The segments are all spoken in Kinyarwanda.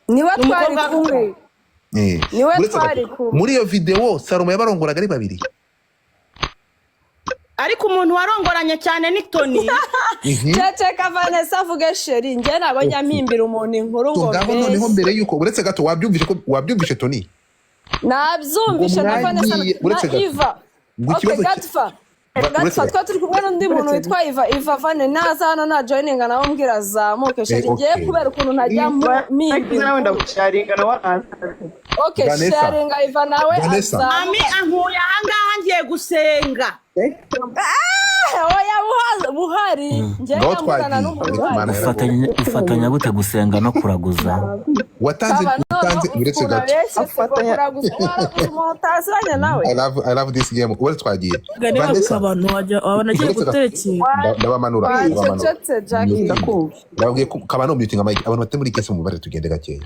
Niwe Ni twari umukobwa. kumwe. Niwe Uretse twari gato, kumwe. muri iyo videwo Salomo yabarongoraga ari babiri. Ariko umuntu warongoranye cyane ni Tony. Ceceka, Vanessa avuge. Chéri, njye ntabwo njya mpimbira umuntu inkuru So ngo ngaho noneho mbeshye. Mbere yuko, uretse gato, wabyumvishe ko wabyumvishe, Tony? Nabyumvishe Ngo na Vanessa mwagiye- na uretse gato. Iva. Ngo Okay. ikibazo Godfa. Uretse Godfa, gato. twa turi kumwe n'undi muntu witwa Iva. Iva vane naza hano na joininga nawe umbwira azamuke. Chéri, ngiye kubera ukuntu ntajya mpimbira Nawe inkuru. Ndagusharinga nawe araza. Okay. Vanessa. Sharinga Iva nawe Vanessa. Mami azamuka. ankuye ahangaha, ngiye gusenga. Oya, buhari njye Ngaho nyamugana twagiye. n'umuntu Ariko uhari. Mana. Ufatanya gute gusenga no kuraguza? Watanze Kaba utanze noneho uretse ukuntu gato. abeshye se ngo Afatanya- kuraguza, waraguza umuntu utaziranye nawe. I love this game. Uretse twagiye. Gane Vanessa. abantu wajya wabona agiye Uretse gato. guterekera. Ndabamanura, ndabamanura. Wacecetse, Jackie. Ndakumva. Ndababwiye ko kaba no mutinga mic, abantu batari muri case mubare, tugende gakeya.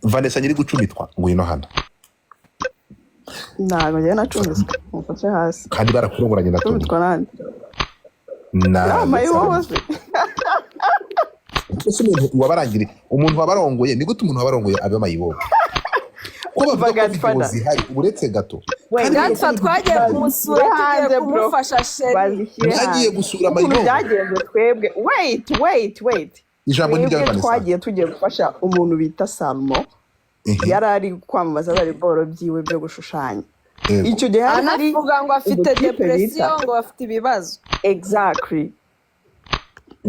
Vanessa nyiri gucumitwa, ngwino hano. Ntabwo njyewe nacumiswe, mufashe hasi. Kandi barakurongoranye na Tony. Cumitwa nande? Na Yambaye wowe. Ese umuntu wabarangiriye, umuntu wabarongoye, ni gute umuntu wabarongoye aba mayibobo, ko bavuga ko video Godfather. zihari? Uretse gato. Wait. Kandi Godfa, twagiye kumusura, tugiye Hanze, bro. kumufasha, chéri. Bazishyire Mwagiye hanze. gusura Ukuntu mayibobo? byagenze twebwe, wait, wait, wait. Ijambo ni irya Twebwe Vanessa. twagiye tugiye gufasha umuntu bita Salomo. Yari ari kwamamaza bari boro byiwe byo gushushanya. Icyo gihe hari Anavuga ngo afite umutipe depression, bita ngo afite ibibazo. Exactly,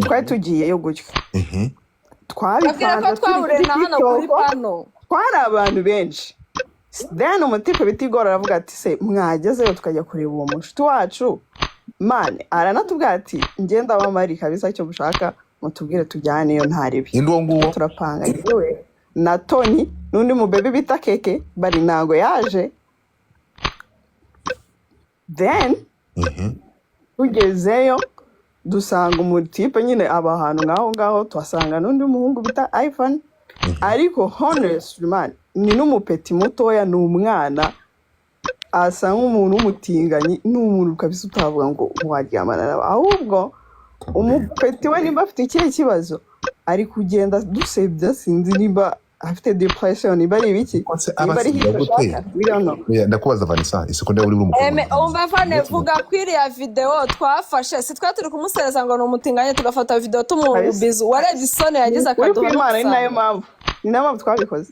twari tugiyeyo gutyo. Babwira ko Twabipanze turi twahuriye kuri na hano kuri TikTok. pano. Twari abantu benshi. Then umutipe bita Igor aravuga ati: "Se mwagezeyo tukajya kureba uwo mushuti wacu?" Man aranatubwira ati: "Ngenda abamari kabisa, icyo mushaka mutubwire tujyaneyo, ntaribi." Indi uwo nguwo. Turapanga yewe na Tony n'undi mubebe bita Keke, bari ntago yaje. Then tugezeyo dusanga umutipe nyine aba ahantu nk'aho ngaho, tuhasanga n'undi muhungu bita Ivan. Ariko honestly, man, ni n'umupeti mutoya, ni umwana, asa nk'umuntu w'umutinganyi, ni umuntu kabisa utavuga ngo waryamana nawe. Ahubwo umupeti we nimba afite ikihe kibazo, ari kugenda dusebya, sinzi nimba afite depression, nimba ari ibiki, Ko se nimba ari abasebya hito gute? ashaka, we don't know. Oya, ndakubaza Vanessa, isuku ndeba uri umukobwa. Eme, umva Vane, vuga ko iriya videwo twafashe si twe turi kumusereza ngo ni umutinganyi, tugafata videwo tumubizu. Warebye isoni yagize Uri akaduha kwimana, ni nayo n'umusaruro. mpamvu, ni nayo mpamvu twabikoze.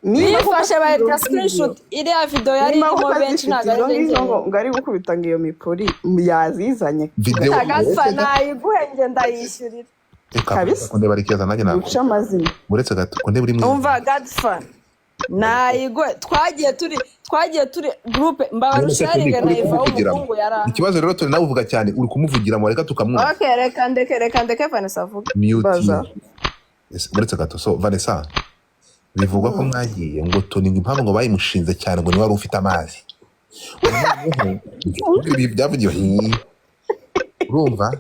Niba koko Bifashe afite bahita izo screenshot iriya videwo yari niba irimo koko benshi, azifite ntabwo izo ari ngizo ngo njye. ngo ari gukubita ngo iyo mipuri yazizanye. Videwo Tagafa nayiguhe, njye ndayishyurira. Reka Kabisa. ko ndeba ari ikibazo nanjye ntabwo. Guca amazina. Uretse gato, ko ndeba uri mwiza. Umva Godfa, nayiguhe, twagiye turi groupe mbabara. None se Tony, Usharinge na uri Iva kumuvugiramo? w'umuhungu yari ahari. Ikibazo rero, Tony nawe uvuga cyane, uri kumuvugiramo, reka tukamwumva. Okay, reka ndeke Vanessa avuge. Mute. Baza. Yes, uretse gato. So Vanessa, bivugwa ko mwagiye ngo Tony, ngo impamvu ngo bayimushinze cyane ngo niwe wari ufite amazi. Noneho, ibi byavugiwe hi. Urumva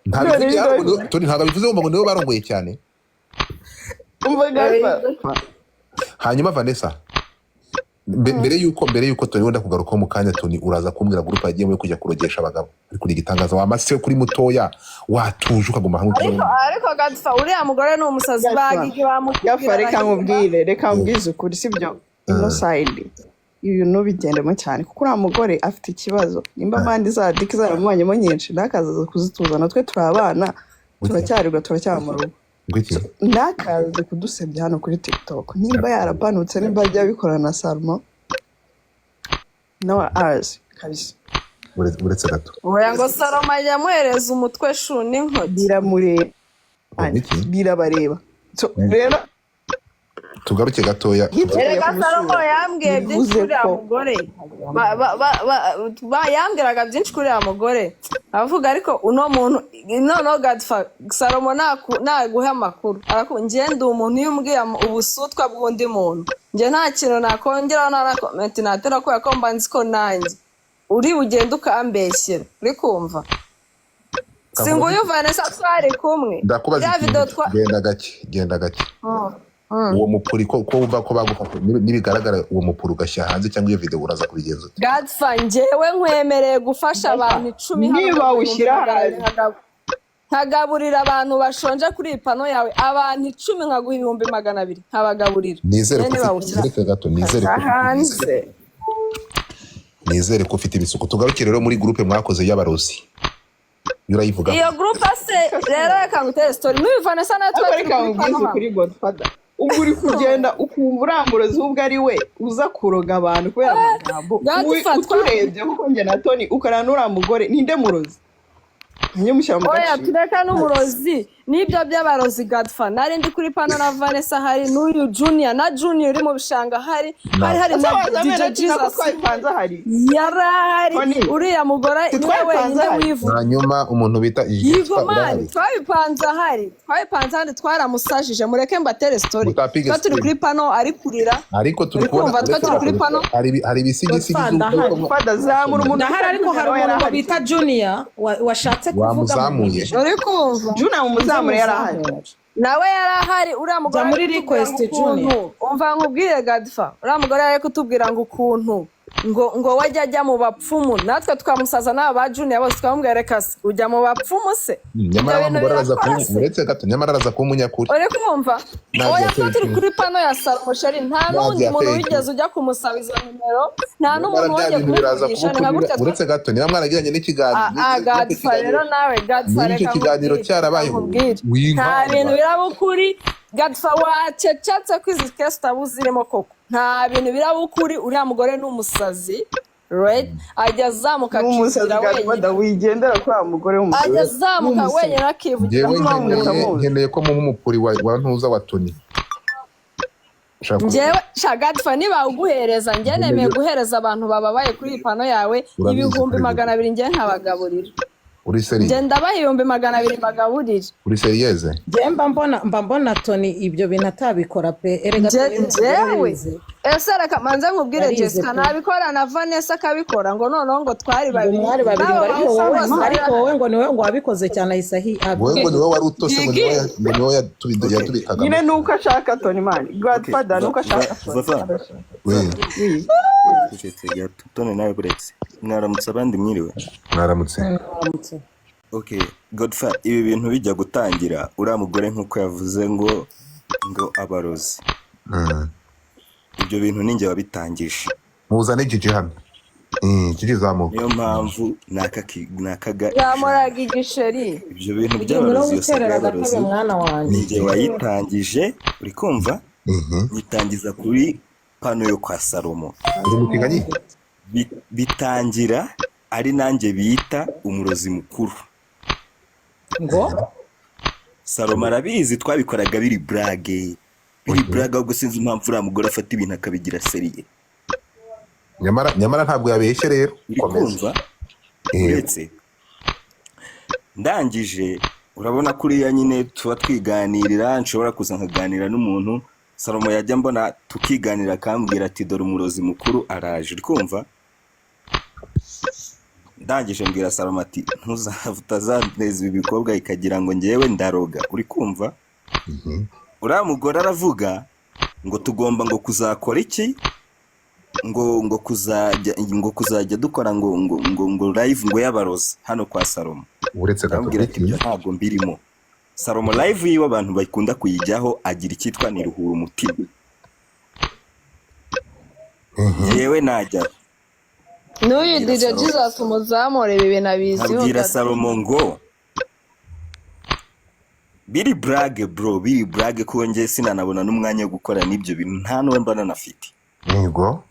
ntabivugiye hano ngo Tony ntabwo abivuze ngo niwe barongoye cyane. Umva Godfa. Hanyuma Vanessa, mbere yuko Tony wenda kugarukaho mu kanya, Tony uraza kumbwira groupe yagiyemo yo kujya kurogesha abagabo, ariko ni igitangaza wamase kuri mutoya, watuje ukaguma hamwe. Ariko Godfa, uriya mugore ni umusazi. Godfa. Bagigi bamukubwira Gafa, reka arahimba. nkubwire, reka nkubwize ukuri, sibyo? Ino side ibintu bigendemo cyane, kuko uriya mugore afite ikibazo. Nimba mandi za diki zaramubanyemo nyinshi, ntakazaza kuzituzana. Twe turi abana, turacyarirwa, turacyari mu rugo. Ngwiki? Ntakaze kudusebya hano kuri TikTok. Nimba yarapanutse, nimba ajya abikora na Salmo, nawe azi kabisa. Uretse gato. Oya, ngo Salomo ajya amuhereza umutwe shu n'intoki. Biramureba. Ngwiki? Birabareba. So, rero Tugaruke gatoya. nk'ibyo Erega kumusura, Salomo yambwiye byinshi bivuze kuri uriya ko mugore. Yambwiraga byinshi kuri uriya mugore avuga, ariko uno muntu noneho Godfa, Salomo naguha amakuru. Njye ndi umuntu, iyo umbwiye ubusutwa bw'undi muntu, njye nta kintu nakongeraho, nta na comment natera, kubera ko mba nzi ko nanjye uri bugende ukambeshyera. Uri kumva? Si nguyu Vanessa twari kumwe? Ndakubaza Iriya video ikintu. twa Genda gake, genda gake. Uwo mupuri ko wumva ko bagufata, nibigaragara uwo mupuri ugashyira hanze cyangwa iyo video, uraza kubigenza ute? Godfa, njyewe nkwemereye gufasha abantu 10 hano Niba mu ushyira bihumbi magana hanze. abiri. Nkagaburira abantu bashonje kuri iyi pano yawe, abantu 10, nkaguha 200,000 nkabagaburira. Nizere Njye ko ufite ntibawushyira reka gato, nizere ko ufite Hanze. Nizere ko ufite ibisuko. Tugaruke rero muri groupe mwakoze y'abarozi, yo urayivuga. Iyo groupe se rero, reka ngutere story n'uyu Vanessa nawe tuba Ariko turi reka kuri pano nkubwize hamwe. ukuri, Godfather, ubwo uri kugenda ukumva uriya murozi, ubwo ari we uza kuroga abantu kubera amagambo. Godfather, Uturebye kuko njye na Tony ukorana n'uriya mugore, ninde murozi? Njye mushyira mu Oya, gaciro. tureka n'umurozi n'ibyo by'abarozi. Godfa, nari ndi kuri pano na Vanessa, hari n'uyu Junior, na Junior uri mu bishanga, hari Ese na waza DJ mbere nako Jesus twabipanze ahari? yari ahari. Tony, Uriya mugore niwe titwabipanze wenyine ahari? wivuga. Hanyuma umuntu bita Yigo Jessica, man, urahari? twabipanze ahari, twabipanze ahandi, twaramusajije. Mureke mbatere story. Mutapige Twa turi story. kuri pano ari kurira. Ariko turi Uri kubona kumva, twa uretse turi kuri gato, pano. hari ibisigisigi Godfather, z'ubwoko. Godfather, zamura umuntu. Ndahari, ariko hari Nawe umuntu ngo yarahari. bita Junior washatse kuvuga mu Wamuzamuye. Uri kumva? Junior mumuzamure, yarahari. Nawe yari ahari. Uriya mugore Jya muri ari kutubwira ngo request, ukuntu, Junior. umva nkubwire Godfa, uriya mugore yari kutubwira ngo ukuntu ngo wajya ajya mu bapfumu, natwe tukamusaza n'aba ba Junior bose, tukamubwira: "Reka se, ujya mu bapfumu se?" Ibyo Nyamara wa bintu mugore araza birakora kuba se? Uretse gato, nyamara araza kuba umunyakuri. Uri kumva? Nadia, Oya, twa thank turi you. kuri pano ya Salomo chéri, nta n'undi Nadia, muntu thank you. wigeze ujya kumusaba izo nimero, nta Nyamara n'umuntu bya wongeye bintu biraza kumuvugisha. kuba Ni nka ukuri. gutya Uretse gato, niba mwaragiranye n'ikiganiro, Ah, niba icyo Godfa rero, kiganiro nawe Godfa, niba icyo reka kiganiro nkubwire, cyarabaye reka nkubwire, nta winkamba. bintu biraba ukuri. Godfa, wacecetse ko izi case utaba uzirimo koko? Nta bintu biraba ukuri. Uriya mugore ni umusazi, right? Ajya azamuka Ni umusazi. akivugira wenyine. Godfather, wigendera kuri uriya mugore w'umusazi. Ajya azamuka Ni umusazi. wenyine akivugira. Njyewe nkeneye Mutamuzi. nkeneye ko muba umupuri wa ntuza wa Tony. Ushaka Njyewe sha Godfa, nibawuguhereza, njye nemeye guhereza abantu bababaye kuri iyi pano yawe Urabizi ibihumbi kuri 200, njye nkabagaburira. Uri Njye sérieux? ndabaha 200,000 mbagaburire. Uri sérieuse? Njye mba mbona Tony ibyo bintu atabikora pe. Erega Nje Tony ni umugore njyewe wize. Ese reka manze nkubwire. Yarize Jessica pe. nabikora, na Vanessa akabikora, ngo noneho ngo twari Ngo babiri. mwari babiri ngo N'abo ariko bahungu wowe bose bari ariko wowe ngo niwe ngo wabikoze cyane, ahise ahi Wowe ngo niwe wari utose, ngo niwe ngo niwe yatubikaga. Nyine nuko ashaka Tony, man. Godfather, nuko ashaka Tony. Vafa. We. Oui. Cecetse gato, Tony nawe buretse. Mwaramutse, abandi mwiriwe? Mwaramutse. Mwaramutse. Okay, Godfa, ibi bintu bijya gutangira, uriya mugore nk'uko yavuze ngo abarozi, ibyo bintu ninjye wabitangije. Muzane Gigi hano. Gigi, zamuka. Niyo mpamvu nakaga ijana. Zamuraga igisheri. Ibyo bintu Ugiye muri by'abarozi, iyo saga witerera y'abarozi, agatebe, mwana wanjye. ninjye wayitangije, uri kumva? Nyitangiza kuri pano yo kwa Salomo. Uri umutinganyi? Bitangira ari nanjye bita umurozi mukuru. Ngo Salomo arabizi, twabikoraga biri blague, biri blague, ahubwo sinzi impamvu uriya mugore afata ibintu akabigira sérieux. Nyamara ntabwo yabeshye rero. Uri Komeza. kumva? Uretse ndangije, urabona kuriya nyine tuba twiganirira, nshobora kuza nkaganira n'umuntu, Salomo yajya mbona tukiganira akambwira ati: "Dore umurozi mukuru araje." Uri kumva? Ndangije mbwira Salomo ati: "Utazaneza ibi bikobwa ikagira ngo ngewe ndaroga." Uri kumva? Uriya mugore aravuga ngo tugomba ngo kuzakora iki, ngo kuzajya dukora ngo live ngo y'abarozi hano kwa Salomo. Uretse gato. Ndamubwira ati: "Ibyo ntabwo mbirimo." Salomo live yiwe abantu bakunda kuyijyaho, agira icyitwa niruhura umutima. Yewe najya N'uyu Mbwira DJ Salomo. Jesus umuzamure, ibi bintu abiziho. Nkabwira Gato. Salomo ngo biri blague bro, biri blague, kuko njye sinanabona n'umwanya wo gukora n'ibyo bintu, nta n'uwo mba nanafite. Yego.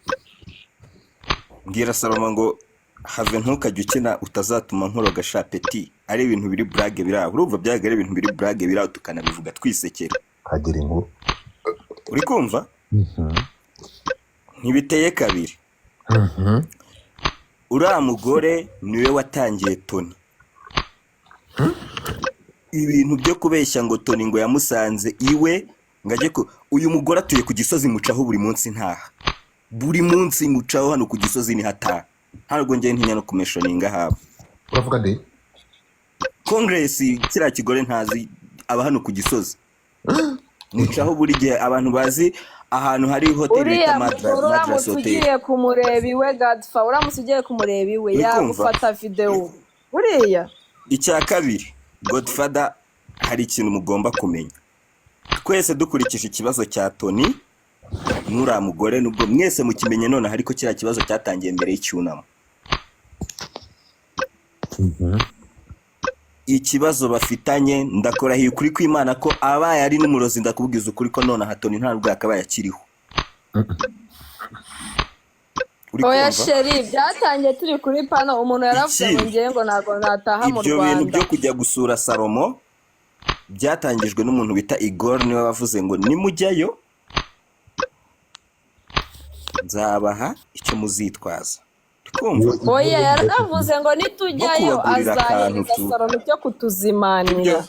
Mbwira Salomo ngo have, ntukajye ukina utazatuma nkoroga shapeti, ari ibintu biri blague biri aho. Urumva, byaga ari ibintu biri blague biri aho, tukanabivuga twisekera. Kagira inkuru. Uri kumva? Ntibiteye kabiri, uriya mugore niwe watangiye Tony ibintu byo kubeshya ngo Tony ngo yamusanze iwe ngo ajye ku. Uyu mugore atuye ku Gisozi, mucaho buri munsi ntaha, buri munsi mucaho hano ku Gisozi niho ataha, ntabwo njye ntinya no kumeshoninga haba. Uravuga nde? Congress, kiriya kigore ntazi aba hano ku Gisozi, mucaho buri gihe. Abantu bazi ahantu hari hoteli bita Uriya mugore, Madras uramutse Hotel. ugiye kumureba iwe, Godfa, uramutse ugiye kumureba iwe, Uri kumva? yagufata videwo buriya. Icya kabiri Godfather, hari ikintu mugomba kumenya. Twese dukurikije ikibazo cya Tony n'uriya mugore, nubwo mwese mukimenye nonaha, ariko kiriya kibazo cyatangiye mbere y'icyunamo. Ikibazo bafitanye, ndakurahiye ukuri kw'Imana ko abaye ari n'umurozi, ndakubwiza ukuri ko nonaha Tony ntabwo yakabaye akiriho. Uri Oya kumva? Chéri, byatangiye turi kuri pano, umuntu yaravuze ngo Ikindi, ngewe ngo ntabwo nataha mu ibyo bintu Rwanda. byo kujya gusura Salomo byatangijwe n'umuntu bita Igor, niwe wavuze ngo nimujyayo nzabaha icyo muzitwaza. Uri kumva? Oya, yaravuze ngo Nko nitujyayo kubagurira akantu azahereza tu Salomo icyo sibyo? kutuzimanira.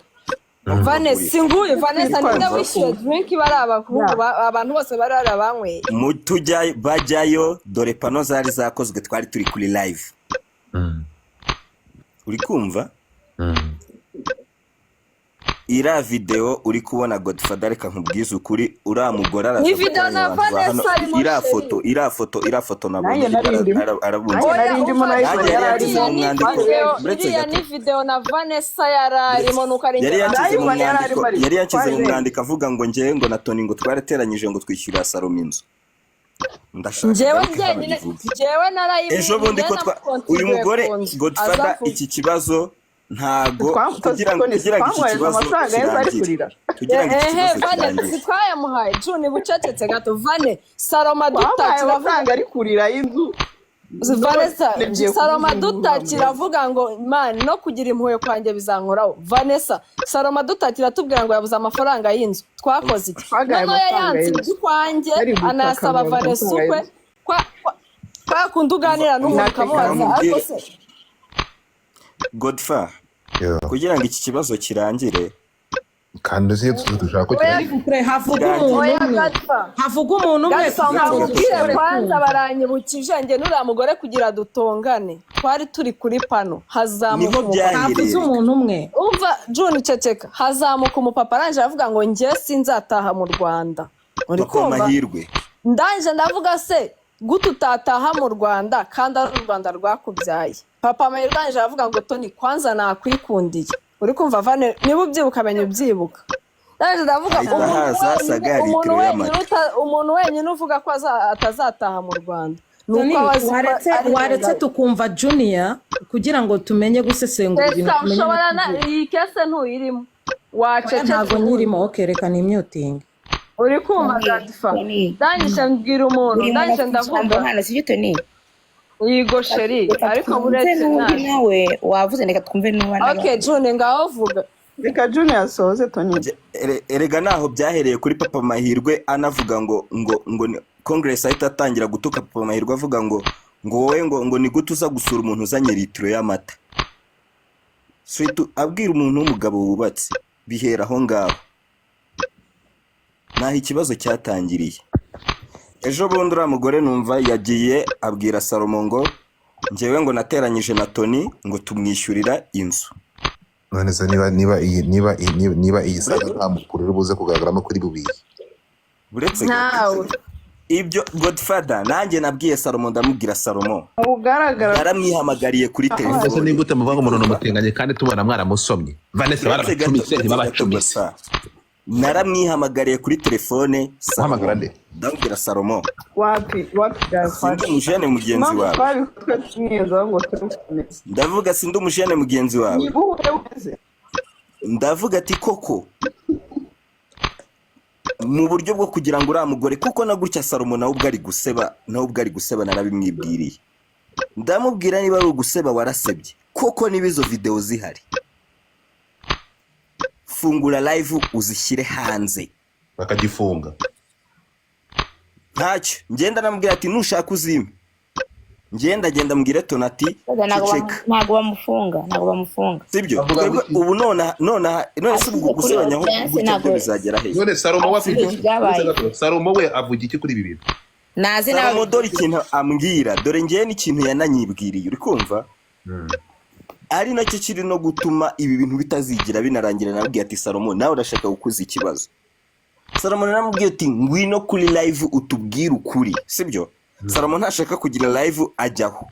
Nko Vanessa, kubagurira. singuyu Vanessa, ninde Twitwaza. wishyuye drink? Bari abahungu Ya. abantu bose bari bari abanyweye. Mu tujyayo bajyayo, dore pano zari zakozwe, twari turi kuri live. Uri kumva? Iriya videwo uri kubona, Godfather, reka nkubwize ukuri, uriya mugore araza Ni video guteranya na abantu ba hano. Vanessa arimo, Iriya chéri. foto, iriya foto, iriya foto nabonye Nanjye nari ndimo, arabunze. nanjye Oya, nari ndimo, umva, na Nanjye Ivan yari yari yanshyize arimo. mu iriya ni mwandiko. video, Uretse iriya gato, ni video na Vanessa yari arimo, nuko ari yari njye yanshyize Na mu Ivan yari mwandiko, arimo, ariko yari yanshyize twari mu benshi. mwandiko avuga ngo njyewe ngo na Tony ngo twarateranyije ngo twishyurira Salomo inzu. Ndashaka njyewe agaruke hano njyenyine, abivuge. njyewe Ejo bundi narayimwiriye, ko twa uyu namukontribuye mugore ku nzu Godfather, azavuga. iki kibazo ntago kugira ngo Toni kugira ngo iki twamuhaye kibazo amafaranga yose ari kirangire, kurira. kugira ngo iki Ehe kibazo Vane, kirangire, sitwayamuhaye Juni, bucecetse gato. Vane, Saloma Twamuhaye dutakira avuga amafaranga ari kurira y'inzu, Vanessa, none ngiye Saloma kuvuza induru dutakira uriya avuga ngo man, no kugira impuhwe kwanjye bizankoraho. Vanessa, Saloma dutakira atubwira ngo yabuze amafaranga y'inzu, twakoze iki? Twagaye Noneho amafaranga yayanze y'inzu, inzu kwanjye, yari gutaka anasaba ngo yabuze Vanessa amafaranga ukwe y'inzu. kwa kundi uganira n'umuntu Ntacyo ukamubaza, ariko nkamubwire se Godfa, Yeah. kugira ngo iki kibazo kirangire, Kandi uzi iyo dushaka ko oya kirangira. Kure havuga kirangira. umuntu oya umwe, Godfa, havuga umuntu umwe Godfa, kugira ngo nkubwire dushobore kwanza, kumva. baranyibukije njye n'uriya mugore kugira dutongane, twari turi kuri pano, hazamuka Niho umupapa. byahereye. Havuze umuntu umwe. Umva June, ceceka. Hazamuka umupapa, arangije aravuga ngo njye sinzataha mu Rwanda. Uri Papa kumva? Mahirwe. Ndangije ndavuga se gute utataha mu Rwanda kandi ari u Rwanda rwakubyaye? Papa Mahirwe arangije aravuga ngo Tony, kwanza nakwikundiye. Uri kumva Vane? Niba ubyibuka menya ubyibuka. Ndangije ndavuga Hahita umuntu haza wenyine, saga umuntu litiro wenyine y'amata. umuntu wenyine uvuga ko atazataha mu Rwanda ni Tony, uko aba azi ko waretse ari waretse Rwanda. tukumva Junior kugira ngo tumenye gusesengura ibintu, Tesa, tumenye no ushobora na kuvuga. iyi case ntuyirimo, Oya, wacecetse ntabwo ubundi. nyirimo. Okay, reka nimyutinge. Uri kumva Tony, Godfa? Tony, Ndangije mbwira umuntu, buri muntu ndangije afite ijambo ndavuga hano, sibyo Tony? Yigo chéri, Reka ariko twumve buretse n'undi naje. nawe wavuze, reka twumve n'uwa Okay June, ngaho vuga. Reka Junior asoze, Tony. Erega naho byahereye kuri Papa Mahirwe anavuga ngo Congress ahita atangira gutuka Papa Mahirwe, avuga ngo wowe ngo ni gute uza gusura umuntu uzanye litiro y'amata. Sweet abwira umuntu w'umugabo wubatse, bihera aho ngaho. Naho ikibazo cyatangiriye. Ejo bundi uriya mugore numva yagiye abwira Salomo ngo njyewe ngo nateranyije na Tony ngo tumwishyurira inzu. None se niba iyi saga nta mukuru uri buze kugaragaramo kuri bubiri? Buretse gato. Ntawe. Ibyo Godfather, nanjye nabwiye Salomo, ndamubwira Salomo, Ugaragara. yaramwihamagariye kuri Ese telefone. ni gute muvuga ngo umuntu ni umutinganyi kandi tubona mwaramusomye? Vanessa, Uretse gato, barabacumise, uretse gato, ntibabacumise? Godfather. Naramwihamagariye kuri telefone Salomo, Uhamagara nde? ndamubwira Salomo, Wapi, wapi sindi byafashe. umujene mugenzi Impamvu wawe. twabikoze tumwiyezaho ngo turakomeza. Ndavuga sindi umujene mugenzi wawe. Ni wowe wese. Ndavuga ati koko mu buryo bwo kugira ngo uriya mugore, kuko na gutya Salomo nawe ubwo ari guseba, nawe ubwo ari guseba, narabimwibwiriye, ndamubwira niba ari uguseba warasebye koko, niba izo videwo zihari, fungura live uzishyire hanze. Bakagifunga. Ntacyo, ngenda namubwira ati nushaka uzime, ngenda genda mbwire Tony ati Ntabwo ceceka. Ntabwo bamufunga, ntabwo bamufunga. Sibyo? Avuga Twebwe ngo iki? ubu nonaha none se ubwo Asize kuri gusebanyaho audience gutya byo ntabwo bizagera hehe? None Salomo we avuga Asize iki? ibyabaye. Uretse gato, Salomo we avuga iki kuri ibi bintu? Naze nawe. Salomo dore ikintu ambwira, dore ngewe n'ikintu yananyibwiriye, uri kumva, ari nacyo kiri no gutuma ibi bintu bitazigira binarangira. Nabwiye ati Salomo, nawe urashaka gukuza ikibazo. Salomo naramubwiye ati ngwino kuri live utubwire ukuri, sibyo? Salomo ntashaka kugira live ajyaho.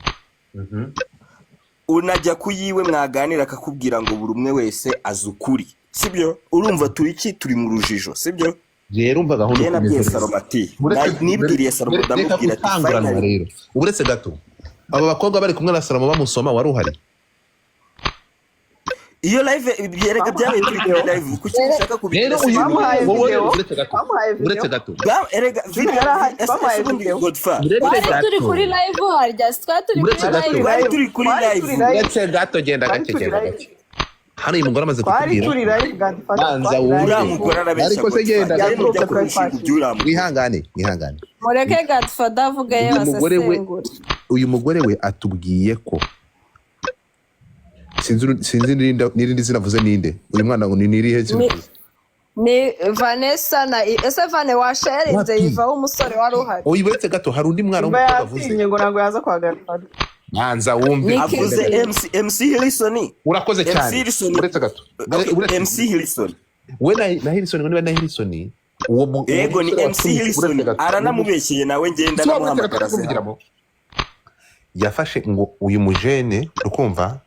Unajya kuyiwe mwaganira akakubwira ngo buri umwe wese azi ukuri, sibyo? Urumva turi iki, turi mu rujijo, sibyo? Rero umva gahunda Njye uko nabwiye imeze. Salomo ati Uretse- nibwiriye Salomo, reka ndamubwira ati gutanguranwa. finally. Rero uretse gato, aba bakobwa bari kumwe na Salomo bamusoma, wari uhari? Iyo live byereka byabaye turi kuri live, kuki ushaka kubigira? Rero uyu Bamuhaye wowe video. uretse gato, Bamuhaye video. uretse gato. Erega video Yarahari, ese bamuhaye ese ubundi video. Godfa Uretse Twari turi gato. kuri live, harya twari turi Uretse kuri gato. live. Twari turi kuri Twari live. turi live. Uretse gato, genda Twari gake, turi genda live. gake. Hano uyu mugore amaze Twari kutubwira turi live, Godfather. Banza Twari wumve. live. Uriya mugore arabeshya. Ariko se Godfa genda njyewe gato. nujya kurushinga iby'uriya mugore. Mwihangane, mwihangane. Mureke Godfather avuge Uyu yose mugore we asesengura. Uyu mugore we atubwiye ko sinzi n'irindi zina avuze. Ninde uyu mwana ngo ni nirihe zina avuze? Ni Vanessa na ese Vane washarinze Wapi? yivaho umusore wari uhari. Oya, uretse gato, hari undi mwana Imba w'umukobwa avuze. yatinye ngo ntabwo yaza kwa Godfather. Banza wumve. Niki? Avuze MC, MC Hilson. Urakoze MC cyane. Hilson. Uretse gato. Okay, Uretse MC Hilson. we na Hilson, niba na Hilson uwo uwo Yego, ni musore MC watumye. Hilson. Uretse gato. Aranamubeshyeye nawe, ngenda Si wa uretse gato namuhamagara se. kumvugiramo. Yafashe ngo uyu mujene, ukumva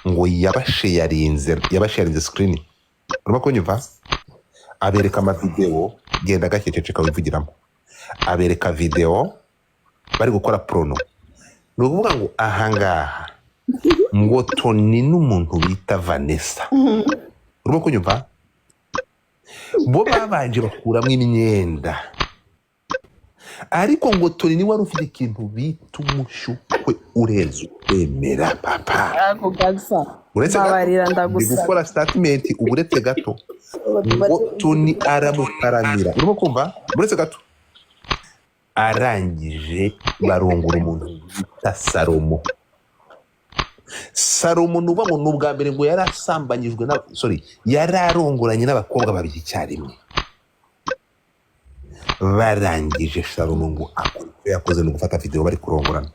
ngo yabasharinze screen, urimo kunyumva? Abereka amavideo. Genda gake, ceceka wivugiramo. Abereka video bari gukora porno. Ni ukuvuga ngo ahangaha ngo Toni n'umuntu bita Vanessa, urimo kunyumva, bo babanje bakuramo imyenda, ariko ngo Toni niwe wari ufite ikintu bita umushyukwe urenze ukwemera, papa. Ako Godfather. Uretse gato, Mbabarira, ndi ndagusaba. gukora statement ubu. Uretse gato, ngo Toni aramukaramira, urimo kumva? Uretse gato, arangije barongora umuntu bita Salomo. Salomo ni ukuvuga ngo ni ubwa mbere ngo yari asambanyijwe na, sorry, yari arongoranye n'abakobwa babiri icyarimwe. Barangije Salomo ngo akora icyo yakoze, ni ugufata videwo bari kurongorana.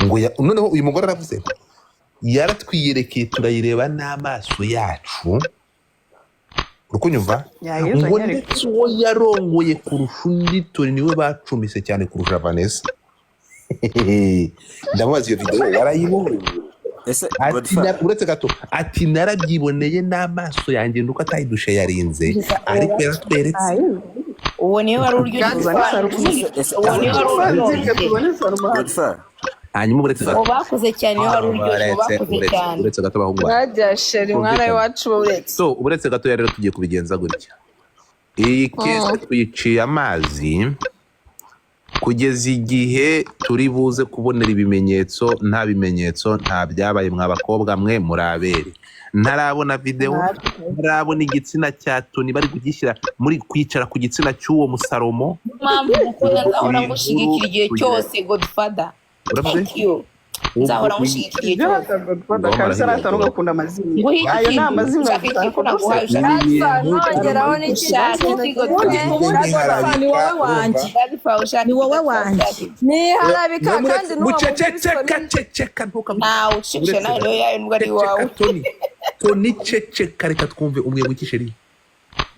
Ngo noneho uyu mugore aravuze, yaratwiyerekeye turayireba n'amaso yacu, uri kunyumva? Yayizanye Ngo ariko. ndetse uwo yarongoye kurusha undi, Toni niwe bacumise cyane kurusha Vanessa. Ndamubaza, iyo videwo warayibonye? Ese Ati Godfa uretse gato, ati narabyiboneye n'amaso yanjye, nuko atayidushe yarinze, ariko yaratweretse. Ayizanye. Uwo niwe wari uryoshye. Tuzane Salomo. Ese Uwo niwe wari uryoshye. Tuzane Salomo. Godfa Hanyuma uretse Uwo gato bakoze cyane niwe wari uryoshye, uwo uretse bakoze uretse cyane. Uretse gato, abahungu banjye. Nadia chérie, mwana w'iwacu, uretse. So uretse gato rero, tugiye kubigenza gutya: iyi case tuyiciye amazi kugeza igihe turi buze kubonera ibimenyetso. Nta bimenyetso, nta byabaye. Mwa bakobwa mwe murabere, ntarabona videwo, ntarabona igitsina cya Toni bari kugishyira muri kwicara ku gitsina cy'uwo musalomo. Niyo mpamvu mukunda, nzahora Iyi ngushyigikira igihe nkuru cyose, Godfather. Uravuze? Thank you, nzahora ngushyigikira igihe Ibyo cyose. rata Godfather kabisa, rata ntugakunda amazimwe. Nguhe Ayo iki? ni amazimwe Ushaka iki ko naguhaye? Ibi Ushaka bintu Nongeraho n'ikindi ushaka kintu iki, kimwe. Godfather? Ubundi Godfather, ni wowe wanjye. Godfather, ushaka Ni wowe iki? wanjye. Niharabika kandi n'uwo Muceceka, mukristo. ceceka, ntukavuge. Ntawe uceceka nawe, niyo yawe nubwo ari Ceceka. iwawe. Toni, Toni, ceceka, reka twumve umwe w'iki chérie.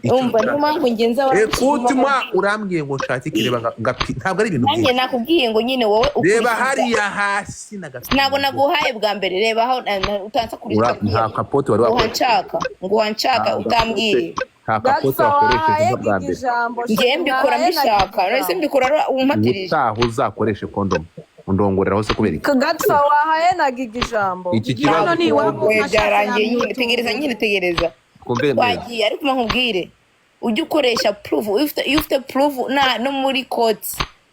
Umva, niyo mpamvu njye nzahora Écoute-moi, urambwiye ngo nshake ikireba ngapi, ntabwo ari ibintu nanjye byinshi. nakubwiye ngo nyine wowe Reba ukurikiza hariya hasi na gato. Ntabwo naguhaye bwa mbere, reba aho utansa kuri Nta kapote wari ngo wakoresheje. wanshaka, ngo wanshaka Nta utambwiye. Nta kapote Godfa, wakoresheje wahaye nka bwa Gigi mbere. ijambo. Njyewe mbikora Mwahaye na Gigi mbishaka, none se ijambo. mbikora umpatirije? Ubutaha uzakoreshe kondomu, undongorera hose kubera iki? Godfa, wahaye na Gigi ijambo. Iki kibazo Hano ni iwabo. Oya, Ashatse byarangiye nyine. yamwitunga. Tegereza nyine, tegereza. Twumve neza. Twagiye, ariko nkubwire, ujye ukoresha proof. Iyo ufite proof na no muri court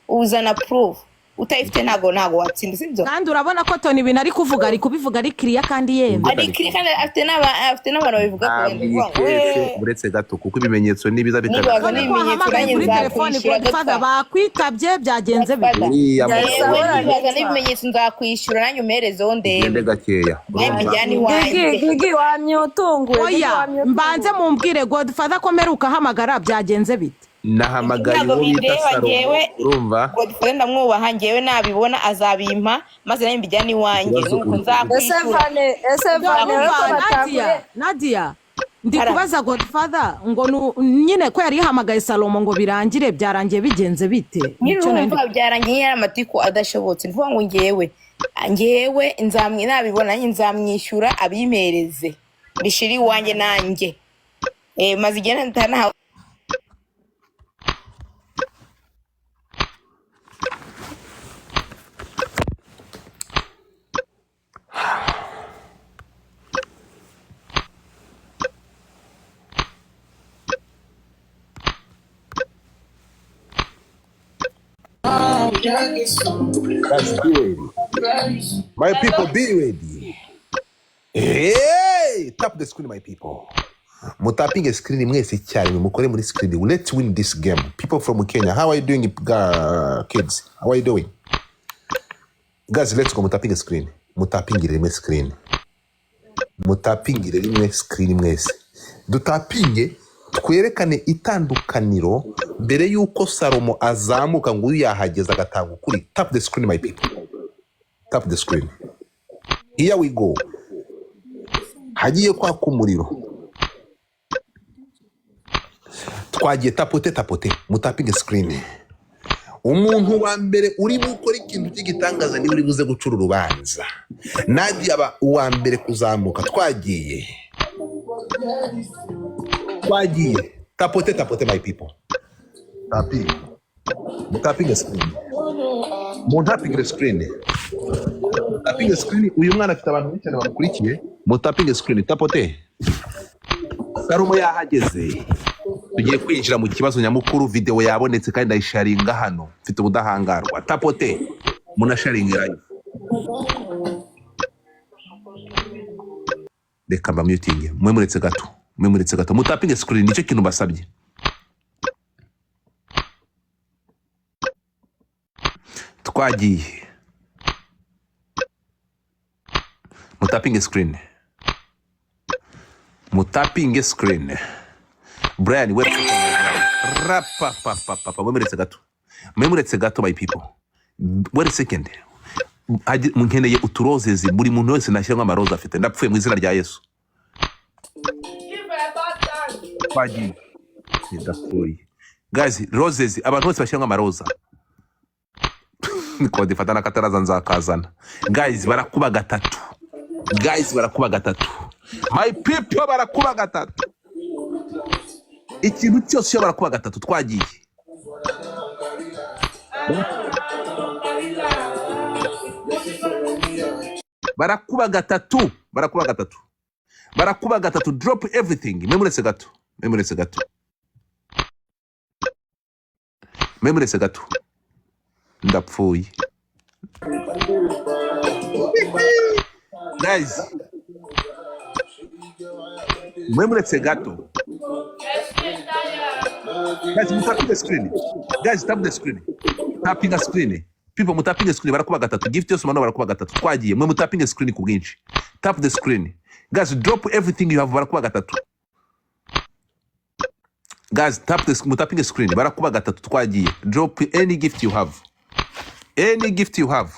uzana proof. Utayifite ntabwo watsinda, sibyo? Kandi urabona ko Toni ibintu ari kuvuga, ari kubivuga ari kiriya kandi yemye. Ari kiri kandi afite n'abantu babivuga ko Ntabwo wenda iyi uvuga ngo case "Wee." uretse gato, kuko ibimenyetso nibiza Nibaza bitagaragara. None ko n'ibimenyetso wahamagaye nanjye kuri telefone, nzakwishyura. Godfather, Godfather, bakwitabye, byagenze bite? Godfather, Uriya yewe mugore nibaza n'ibimenyetso nzakwishyura, nanjye umperezeho ugende ndebe gakeya. nawe Urumva? mbijyane Gigi, iwanjye. Gigi wamyutunguye, Gigi. Oya, mbanze Wamyutunguye. mumbwire, Godfather, ko mperuka ahamagara, byagenze bite? Nahamagaye Ntabwo uwo bita bindeba. Salomo. Njyewe Urumva? Godfather ndamwubaha, njyewe nabibona azabimpa maze nawe mbijyane iwanjye. Ikibazo Nuko Ese nzakwishyura. Vane, ese Vane, we ko Umva Nadia, batakuye? Nadia, ndi Ara. kubaza Godfather ngo nyine ko yari yahamagaye Salomo ngo birangire, byarangiye bigenze bite? Nyine Nicyo nari urumva byarangiye, yari amatiku adashobotse. Ni ukuvuga ngo ngewe Njyewe nabibona nzamwishyura abimpereze bishira iwanjye nanjye. Maze igihe ntanahawe. Guys, be ready. My people, be ready. Hey, tap the screen, my people. Mutapinge screen mwese cyane, mukore muri screen. Let's win this game. People from Kenya, how are you doing, kids? How are you doing? Guys, let's go. Mutapinge screen. Mutapingire rimwe screen. Mutapingire rimwe screen mwese. Dutapinge twerekane itandukaniro mbere y'uko Salomo azamuka ngo uyu yahageze agatanga ukuri. Tap the screen, my people. Tap the screen. Here we go. Hagiye kwaka umuriro. Twagiye, tapote tapote, mutapinge screen. Umuntu wa mbere uri gukora ikintu cy'igitangaza niwe uri buze gucura urubanza. Nadia aba uwa mbere kuzamuka. Twagiye, twagiye, tapote tapote, my people. Tapinge, mutapinge screen, muntapingire screen, mutapinge screen. Uyu mwana afite abantu benshi cyane bamukurikiye. Mutapinge screen, tapote. Salomo yahageze, tugiye kwinjira mu kibazo nyamukuru. Video yabonetse kandi ndayisharinga hano, mfite ubudahangarwa. Tapote, munasharinga live. Reka mba mutinge, mwe muretse gato, mwe muretse gato, mutapinge screen, nicyo kintu basabye. Twagiye, mutapinge screen, mutapinge screen. Brian we rapapapapapa, mwe muretse gato, mwe muretse gato, my people, wait a second. Nkeneye uturozezi, buri muntu wese nashyiramo amaroza afite. Ndapfuye mu izina rya Yesu. Twagiye, ndapfuye guys. Roses, abantu bose bashyiramo amaroza. Kode fata n'akataraza nzakazana. Guys, barakuba gatatu. Guys, barakuba gatatu. My people, barakuba gatatu. Ikintu cyose iyo barakuba gatatu. Twagiye, barakuba gatatu, barakuba gatatu, barakuba gatatu. Drop everything. Mwe muretse gato, mwe muretse gato, mwe muretse gato. Ndapfuye guys, mwe muretse gato. Guys, mutapinge the screen. Guys, tap the screen, tapinga screen, people, mutapinge screen. Barakuba gatatu. Gift yose mano, barakuba gatatu. Twagiye, mwe mutapinge screen ku bwinshi. Tap the screen, guys. Drop everything you have. Barakuba gatatu. Guys, tap the, mutapinge screen. Barakuba gatatu. Twagiye, drop any gift you have, any gift you have.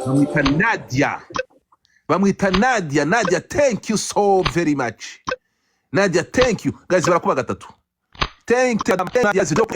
Bamwita Nadia, bamwita Nadia. Nadia, thank you so very much. Nadia, thank you. Guys, barakuba gatatu. Thank you, Nadia. Drop